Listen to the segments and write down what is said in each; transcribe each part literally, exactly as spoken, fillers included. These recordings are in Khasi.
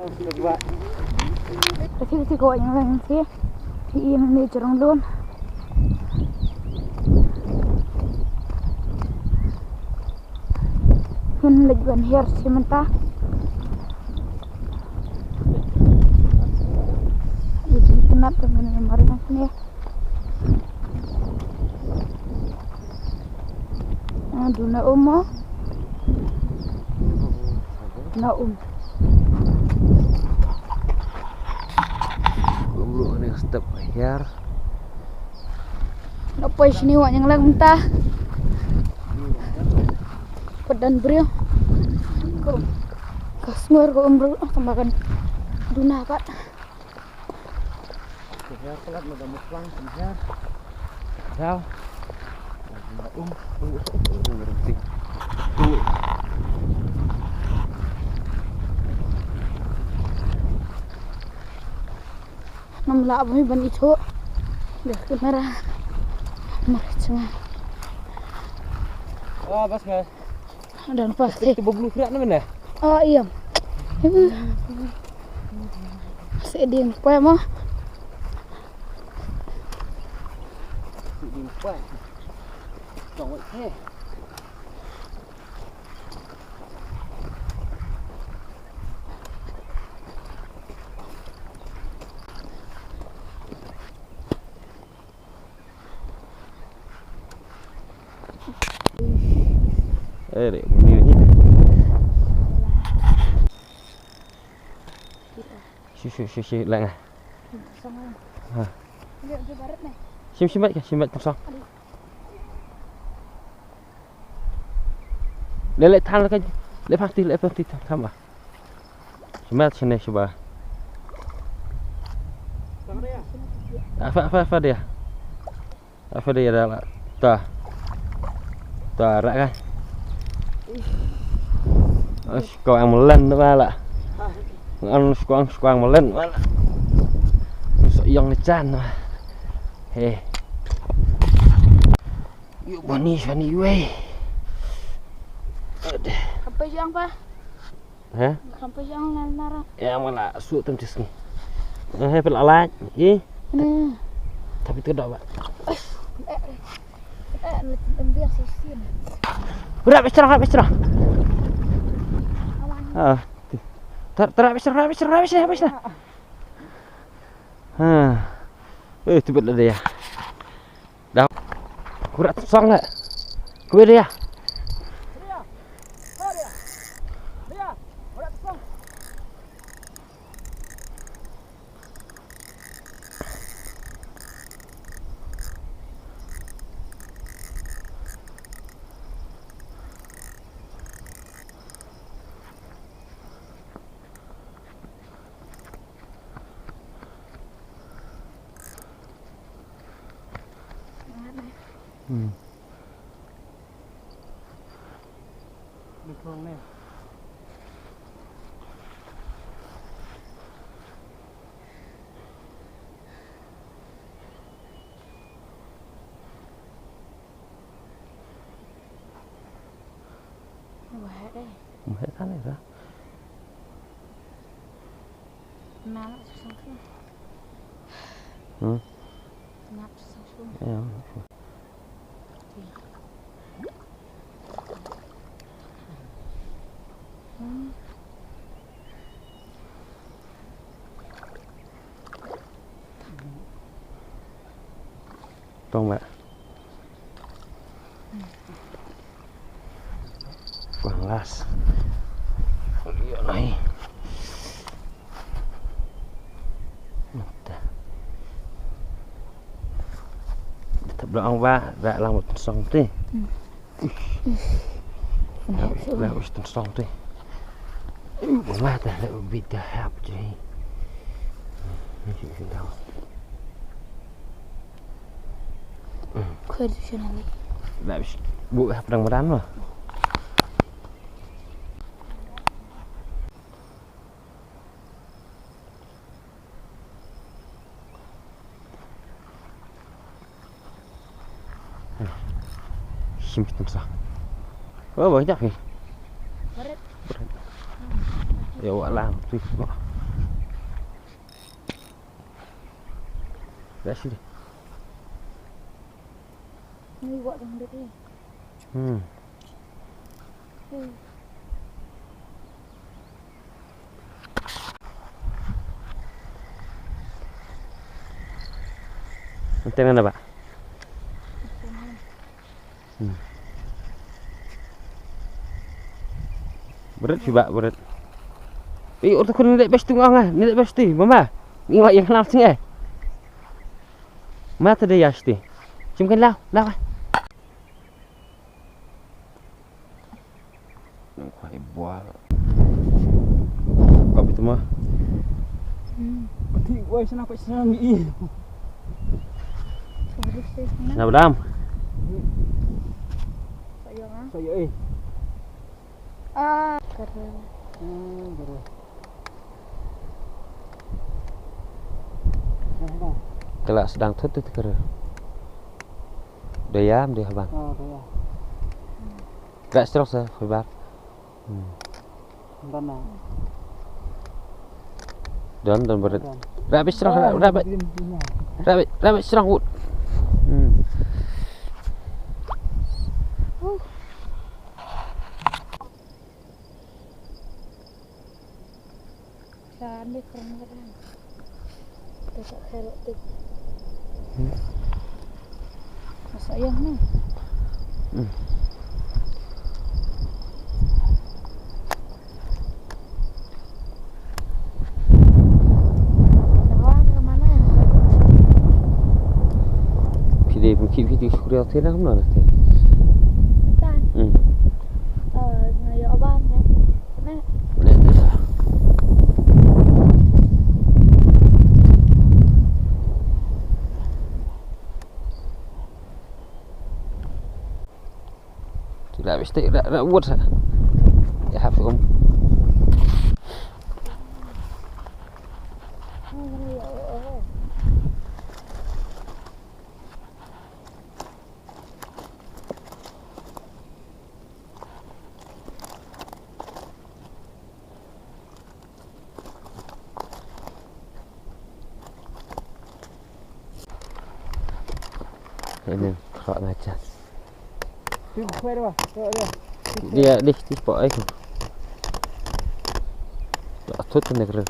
Ka thil ti ko yang lang ti. Ti in ni jrong lun. Hun lek ban hiar si mynta. Ini kenat dengan yang mari nak ni. Ah, duna um mo. Na um. Gumru ni step hiar. Na poi sini wa nyang lang mynta. Padan briew. Ko ka sngur ko um briew tamakan duna pat. Hiar palat ma da muklang hiar. Dau. Um. Nam la bhai ban itho. Dah kamera. Mar changa. Oh, bas ngai. Dan pas. Tu bublu kira na mana? Oh, iya. Seding kue mo. Seding kue. Tong kue. Eh, dek, bunyi ni. Shi, shi, shi, shi, lang ah. Ha. Shim, shim, baik, shim, baik, kosong. Lele tan ka, le pasti, le pasti tam ba. Shim, shim, shim ba. Apa, apa, apa dia? Apa dia dah lah? Ta. Ta rak kan? Skong melen tu ba lah. Ngan skong, skong melen ba lah. Sok yang ni chan. He. Yu bani shani wei. Apa yang pa? Ha? Sampai yang nara. Ya mala su tam tis ni. Eh, pel alat. Eh. Ni. Tapi tu dah ba. Eh, eh, eh, eh, eh, eh. Berat bicara, berat bicara. Ah. Ter ter bicara, bicara, bicara, bicara. Ha. Eh, tu betul dia. Dah. Kurat song le. Kuwe dia. Hmm. Wah, eh. Wah, kan, eh, dah. Nah, susah tu. Hmm? Nah, susah tu. Ya. Hmm. Tong ba. Kuang las. Io nai. Mata. Tetap doang ba, ba lang mut song ti. Hmm. That was, that was the something. Wala ta, that would be the help, Jay. Khoi tu shana ni. That was, bu hap dang madan lah. Sim pitung sa. Oh, banyak ni. Barit. Ya, wala, tu. Dah sini. Ni buat yang dek ni. Hmm. Hmm. Tengah na, Pak? Hmm. Berat sih, Pak, berat. Eh, orang tu kena naik bas tu ngah, naik bas tu, mama. Ni wak yang kenal sini, eh. Mata dia yasti. Cuma kan lau, lau, eh. Nang khwai bwal. Kap itu mah. Hmm. Pati wai sana, pati sana ni. Sorry, sis, na. Sana badam. Saya, ah. Saya, eh. Ah, keren. Hmm, keren. Nah, nah. Kala sedang thut tu keren. Dayam dia, Bang. Oh, dayam. Kala strong sa, Bang. Hmm. Don na. Don, don berat. Don. Rabbit strong, ra-, rabbit. Rabbit, rabbit strong wood. Hmm. Sa ni kerang-kerang. Kita tak kerok tu. Hmm. Masak ayam ni. Hmm. Dah ke mana? Phi dei, phi, phi dei, suria te na kamna te. Tan. Hmm. Eh, na ya ban ya. Tidak mesti, tidak, tidak buat saya. Ya, hapus om. Ini, kok ngaca. Dia, dia, dia, dia, dia. Atut ni keren.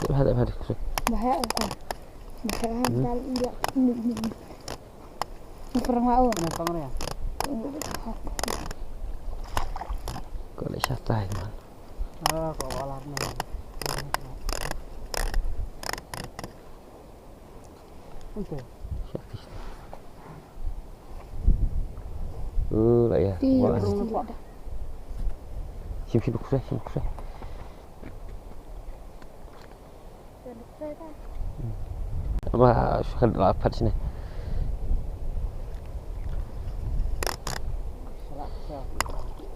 Bahaya, bahaya. Bahaya, hmm. Ini, ini, ini. Ini perang laut. Ini perang ya? Kau nak syatai, man. Ah, kau walah ni. Okey. Oh, lah ya. Iya, wah. Pasti ada. Sim, sim, kusai, sim, kusai. Apa, suka dapat sini.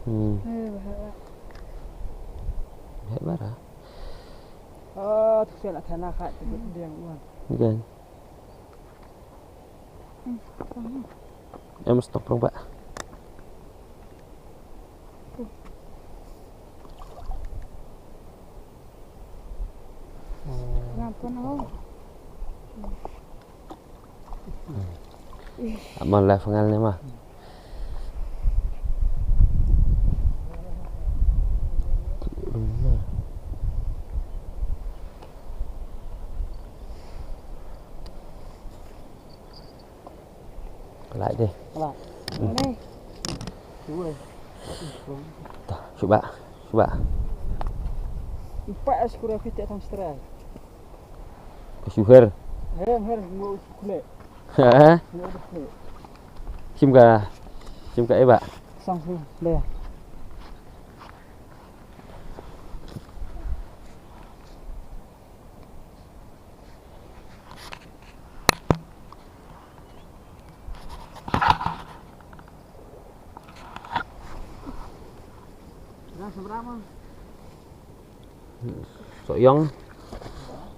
Hmm. Eh, bahaya. Bahaya bara. Oh, tu saya nak kena kat tu dia yang uang. Kan. Hmm, hmm. Em, stop rong ba. Kenapa no? Amal lah pengal ni mah. Lai deh. Lai. Hmm. Ni. Cuba. Tah, cuba. Cuba. Empat sekurang kita akan seterai. Ka shu her. Her, her, mo kule. Ha? Mo kule. Shim ka, shim ka eba. Sang su, le. Dah seberapa? Soyong.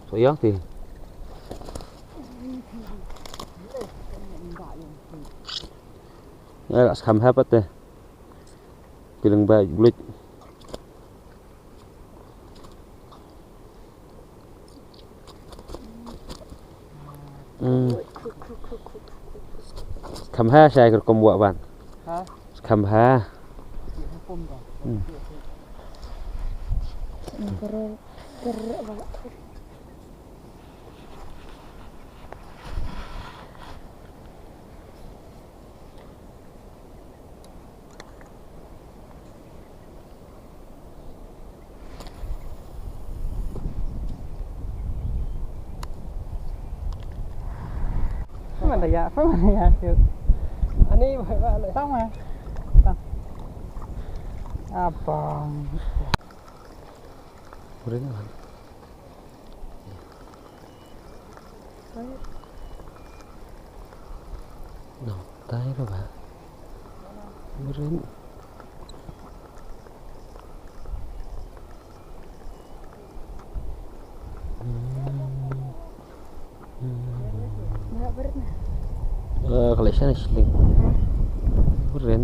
Soyong ti. Ïa, la skam ha pat te. Ki lyngba bluit. Hmm. Skam ha shai ka rukom wah ban. Ha? Skam ha. Hmm. Mana ya, mana ya, cute. Ani, ba, ba, ba. Tang ma. Tang. Abang. Udah ni, man. Nang tai ka ba. Udah ni. Hmm. Hmm. Ba, ba, ba. Eh, kalau sana shilling. Hah? Udah.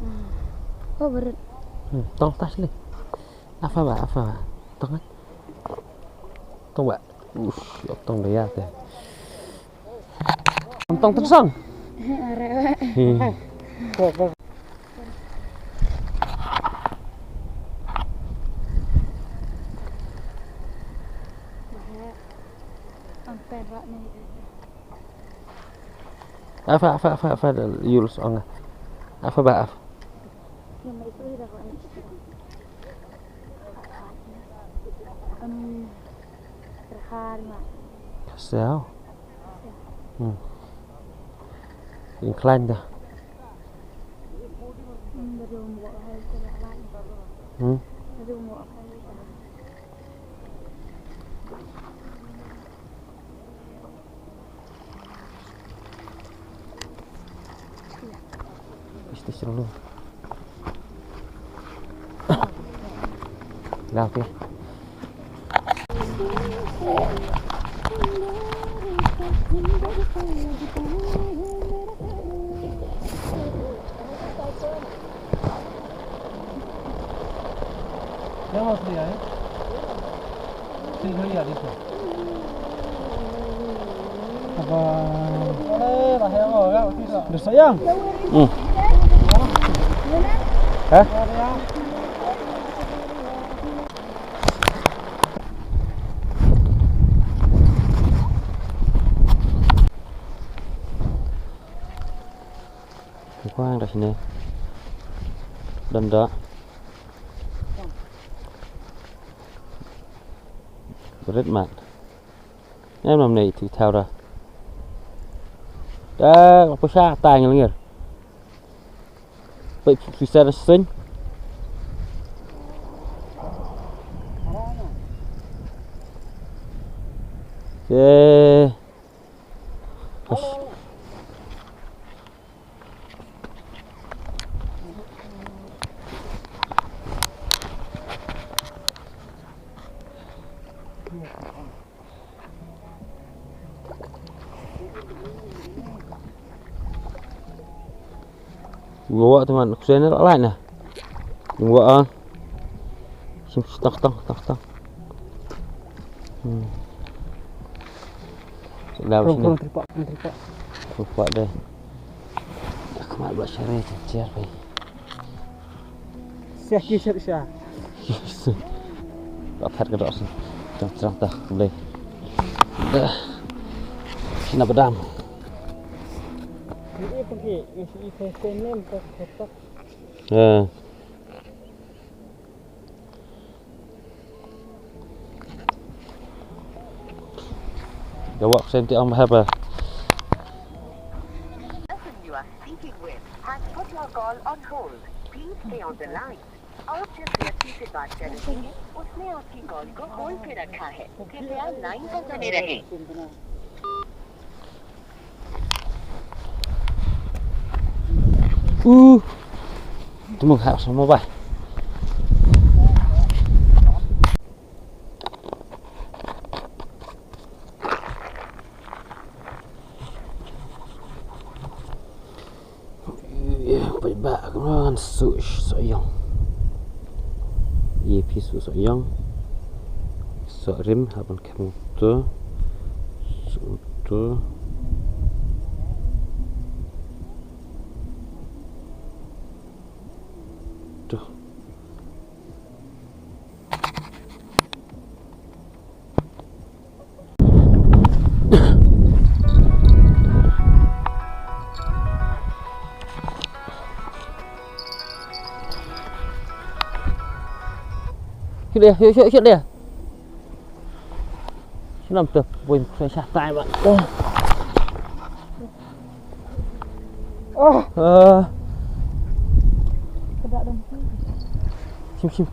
Hmm. Oh, berat. Hmm, tong tas ni. Apa ba, apa ba? Tong kan? Tong ba. Ush, tong dia tu. Tong tersang. Arah. Hmm. Afa, afa, afa, afa, yul song. Afa ba, afa. Kasau. Hmm. Incline dah. Hmm. Piste selalu. Dah, okey. Yang asli ya? Sing hari ya, di sini. Apa? Dah sayang. Hmm. Hah? Kuang dah sini. Dan dah. Berat mat. Em, nam nei tu thaw ra. Da, apa sha ta ngel ngel. Pai pisa da sen. Eh. Ngwa teman, kusen la lai na. Ngwa ah. Sim tang tang tang tang. Hmm. Sudah sini. Tripak, tripak. Tripak deh. Dah kemat buat syarai tu, ciar pai. Siah ki siah siah. Ba phet ka dok sih. Tang tang tah boleh. Dah. Sina bedam. Ini pergi, ini pergi. Ya. Gawak senti ang mahaba. Person you are speaking with has put your call on hold. Please stay on the line. आप जिस व्यक्ति से बात कर रहे हैं, उसने आपकी कॉल को होल्ड पे रखा है। कृपया लाइन पर बने रहें। Uh, tu mengkhak semua bah. Ïa, peit ba, ka ngan suh, suh ïong. Ïa phi suh, suh ïong. Suh rim, ha ban kem tu. Suh tu. Tu. Shu dia, shu, shu, shu dia. Shu nam tu, boy, saya sah tai, bang. Oh. Ah. Shim, shim.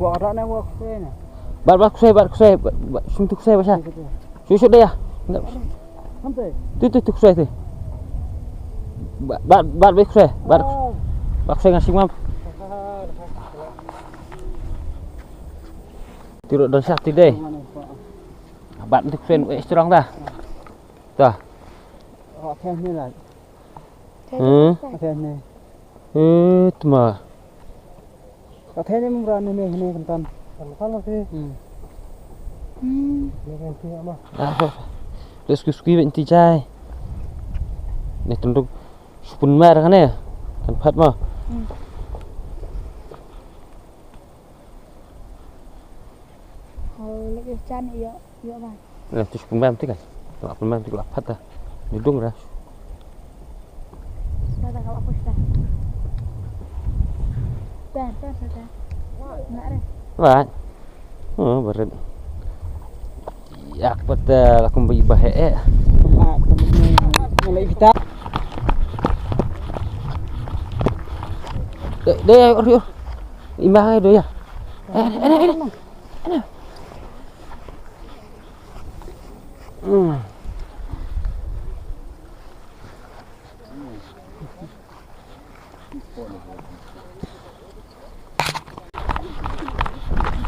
Wa ada na wa ksai na. Bat, bat ksai, bat ksai, bat, bat, shim tu ksai, bat sha. Shu, shu dia. Nda. Sampai. Tu, tu, tu ksai tu. Bat, bat, bat, bat ksai, bat. Oh. Bat ksai ngan shim ngam. Ti ruh don sha ti dei. Bat tu ksai, eh, strong ta. Ta. Oh, ksai ni lah. Hmm. Ksai ni. Eh, tma. Ka thei ne mra ne ne ne kan tan. Kan tan ma phi. Hmm. Hmm. Ne kan phi ama. Ah, let's go ski ben ti jai. Ne tunduk supun mar kan ne. Kan phat ma. Hmm. Oh, lek chan ïa. Ïa, bang. Eh, tu pynbam tu kan. Tu pynbam tu lah pat dah. Dudung dah. Dah, dah, kalau aku sudah. Dah, dah, dah, dah. Nak dah. Right. Oh, berat. Ya, aku dah lakum bagi bahaya, eh. Tempat, tempat ni, ni lagi kita. Deh, deh, ayo, ayo. Imbang aja dulu ya. Eh, eh, eh, eh. Hmm.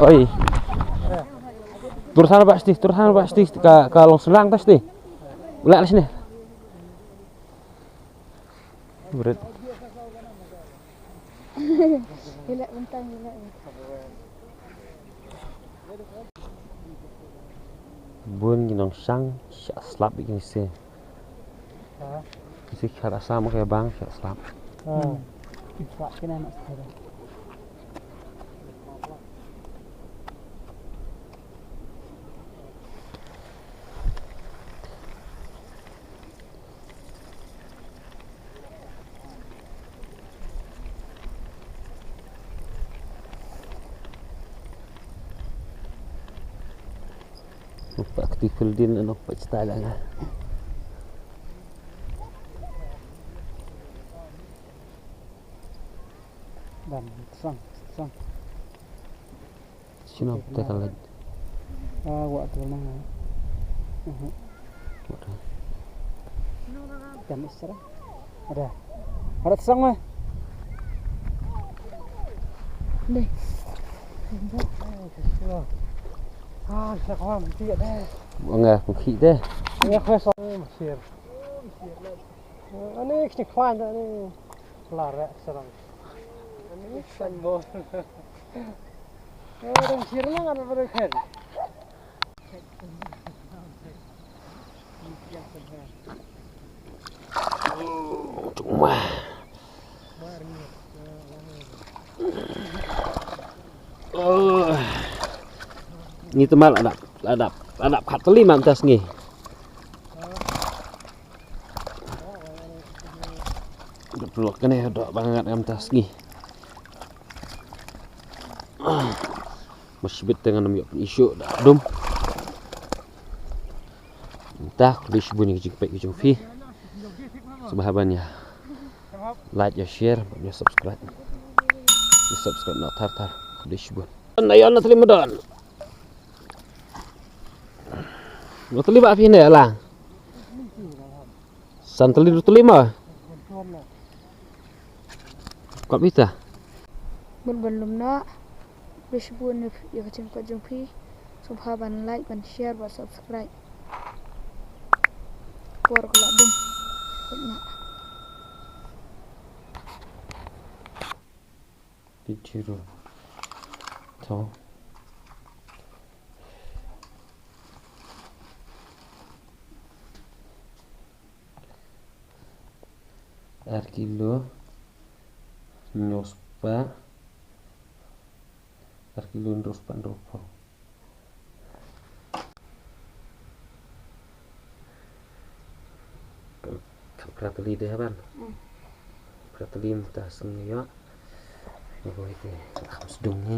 Oi. Turun sana, Pak, sini. Turun sana, Pak, sini. Ka, ka long selang tas, sini. Ulak sini. Berat. Ilek bentang, ilek. Bun ki nongshang shah slap ïa ki ngi se. Ha? Ki se ki khar asam ka bang shah slap. Ha. Hmm. Slap ki na nak slap. Nampak ketikul din, nampak cetai lah, kan? Dan, sang, sang. Sino te ka leit? Ah, wa tu na. Mhm. Wa tu. Kan isra. Ada. Ada tsang mah. Deh. Ah, sa kawam ti deh. Wa nga phi deh. Ya, khoi sa. Masir. Ani kini klan ani. Lara sarang. Ani san bol. Orang sirna kan berkhen. Cuma. Oh. Ni temal adap, adap, adap kat teli mam tas ni. Duk dulok kane dok bangat ngam tas ngi. Mashibit te ngan ym ïoh pyn-issue da dum. Mynta khublei shibun ïa ka jingpeit ka jong phi. Sngewbha ban ïa like, ïa share bad ïa subscribe. Ïa subscribe noh thar thar. Khublei shibun. Ynda ïa na teli madan. Dua tylli ba phi ne la. San tylli dua tylli ma. Kop ita. Bun bun lum na. Khublei shibun ïa ka jingpeit jong phi. Sngewbha ban like, ban share, ban subscribe. Por ka la dum. Kop na. Zero. To. Ar kilo hynñiew spah. Ar kilo hynriew spah hynriewphew. Ka prateli de haban. Prateli mynta sngewbha. Ni ko ite kham sdung ni.